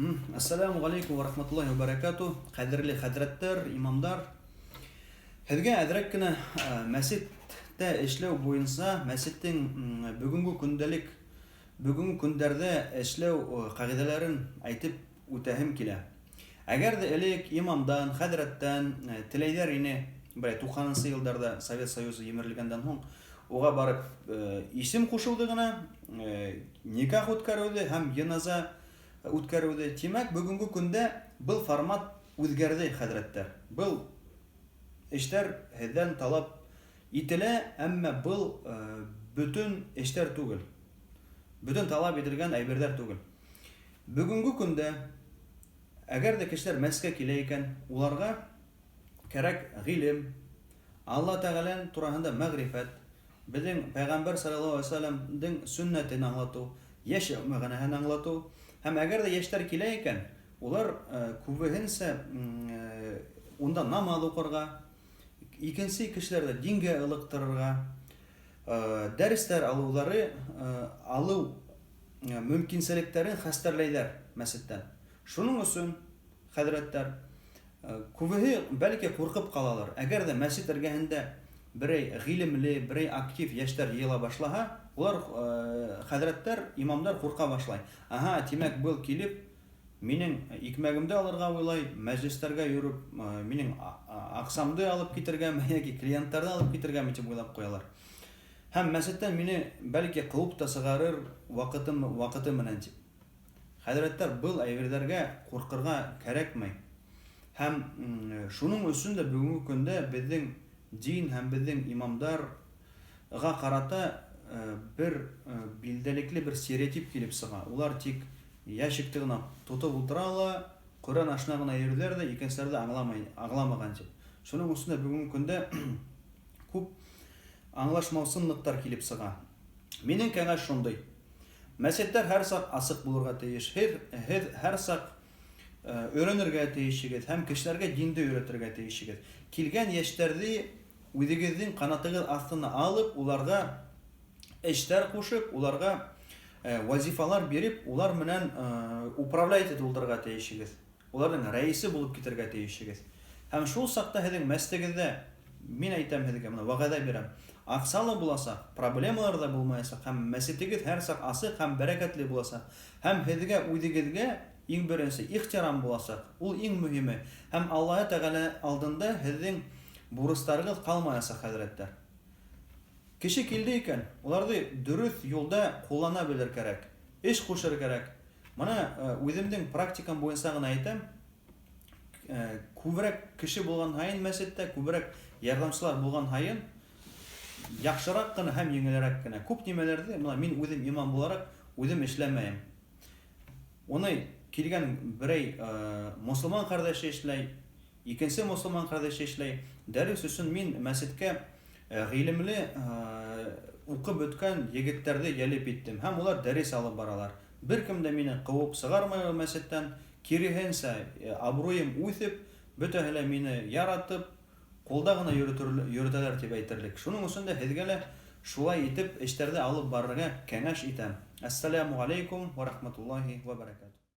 Әссәләмү ғәләйкүм вә рахматуллаһи вә бәрәкәтү. Ҡәҙерле хәҙрәттәр, имамдар. Һеҙгә әҙерәк кенә мәсеттә эшләү буйынса, мәсеттең бөгөнгө көндәлек, бөгөнгө көндәрҙә эшләү ҡағиҙәләрен әйтеп үтәһем килә. Әгәр ҙә элек имамдан, хәҙрәттән теләйҙәр ине, берәй туҡһанынсы йылдарҙа Совет Союзы емерелгәндән һуң, уға барып исем ҡушыуҙы ғына, никах үткәреүҙе һәм йыназа үткәреүҙе. Тимәк, бөгөнгө көндә был формат үҙгәрҙе, хәҙрәттәр. Был эштәр һеҙҙән талап ителә, әммә был бөтөн эштәр түгел. Бөтөн талап ителгән әйберҙәр түгел. Бөгөнгө көндә, әгәр дә кешеләр мәсеткә килә икән, уларға кәрәк гыйлем, Алла Тәгалән тураһында мәгърифәт, безнең Пәйгамбәр салләллаһу галәйһи ва сәлләмдең сөннәтен аңлату, яшәү мәгънәһен аңлату. Һәм әгәр дә яшьләр килә икән, улар күбеһенсә унда намаҙ укырга, икенче кешеләрҙе дингә ылыктырырга, дәресләр алыулары алыу мөмкинселектәрен хәстәрләйҙәр мәсеттән. Шуның өсөн, хәҙрәттәр, күбеһе, бәлки, ҡурҡып ҡалалыр. Әгәр ҙә мәсет эргәһендә берәй ғилемле, берәй актив йәштәр йыйыла башлаһа, улар, хәҙрәттәр, имамдар ҡурҡа башлай. Аһа, тимәк, был килеп, минең икмәгемде алырға уйлай, мәҗлесләргә йөрөп, минең аҡсамды алып китергәме йәки клиенттарҙы алып китергәме тип уйлап ҡуялар. Һәм мәсеттән мине, бәлки, ҡыуып та сығарыр ваҡытым, ваҡыты менән дип. Хәҙрәттәр, был әйберҙәргә ҡурҡырға кәрәкмәй. Һәм шуның өсөн дә бөгөнгө көндә беҙҙең дин һәм беҙҙең имамдар га карата бер билдәлекле бер стереотип килеп сыға. Улар тик ящикты гына тотоп утыра ла, Коръән ашына гына йөриләр дә, икенселәрҙе аңламай, аңламаған дип. Шуның өсөн дә бөгөнгө көндә күп аңлашмаусынлыҡтар килеп сыға. Минең кәңәш шундый. Мәсеттәр һәрсак асыҡ булырға тейеш. Һеҙ, һеҙ һәрсак өйрәнергә тейешегеҙ һәм кешеләргә динде өйрәтергә тейешегеҙ. Килгән йәштәрҙе үҙегеҙҙең ҡанатығыҙ аҫтына алып, уларға эштәр ҡушып, уларға вазифалар биреп, улар менән управлять итеп ултырырға тейешегеҙ. Уларҙың рәисе булып китергә тейешегеҙ. Һәм шул саҡта һеҙҙең мәсетегеҙҙә, мин әйтәм һеҙгә, менә вәғәҙә бирәм, аҡса ла буласаҡ, проблемалар ҙа булмаясаҡ һәм мәсетегеҙ һәр саҡ асыҡ һәм бәрәкәтле буласаҡ. Һәм һеҙгә үҙегеҙгә, иң беренсе, ихтирам буласаҡ, ул иң мөһиме. Һәм Аллаһы Тәгалә алдында һеҙҙең бурыстарығыҙ ҡалмаясаҡ, хәҙрәттәр. Кеше килде икән, уларҙы дөрөҫ юлда ҡуллана белер кәрәк, эш ҡушыр кәрәк. Мына үҙемдең практикам буйынса ғына әйтәм, күберәк кеше булған һайын мәсеттә, күберәк ярҙамсылар булған һайын, яҡшыраҡ ҡына һәм еңелерәк кенә. Күп нимәләрҙе, мына мин үҙем имам булараҡ, үҙем эшләмәйем. Уны килгән берәй мосолман ҡәрҙәше эшләй, Икенсе мосолман кардәше эшләй. Дәрес өчен мин мәсеткә гыйлемле укып бөткән егетләрҙе йәлеп иттем һәм улар дәрес алып баралар. Беркем дә мине кыуып сыгармай ул мәсеттән, киреһенсә, абруем үҫеп, бөтәһе лә мине яратып, кулда гына йөрөтәләр дип әйтерлек. Шуның өчен дә һеҙгә лә шулай итеп эштәрҙе алып барырга кәңәш итәм. Әссәләмү галәйкүм вә рахматуллаһи вә бәрәкәтүһ.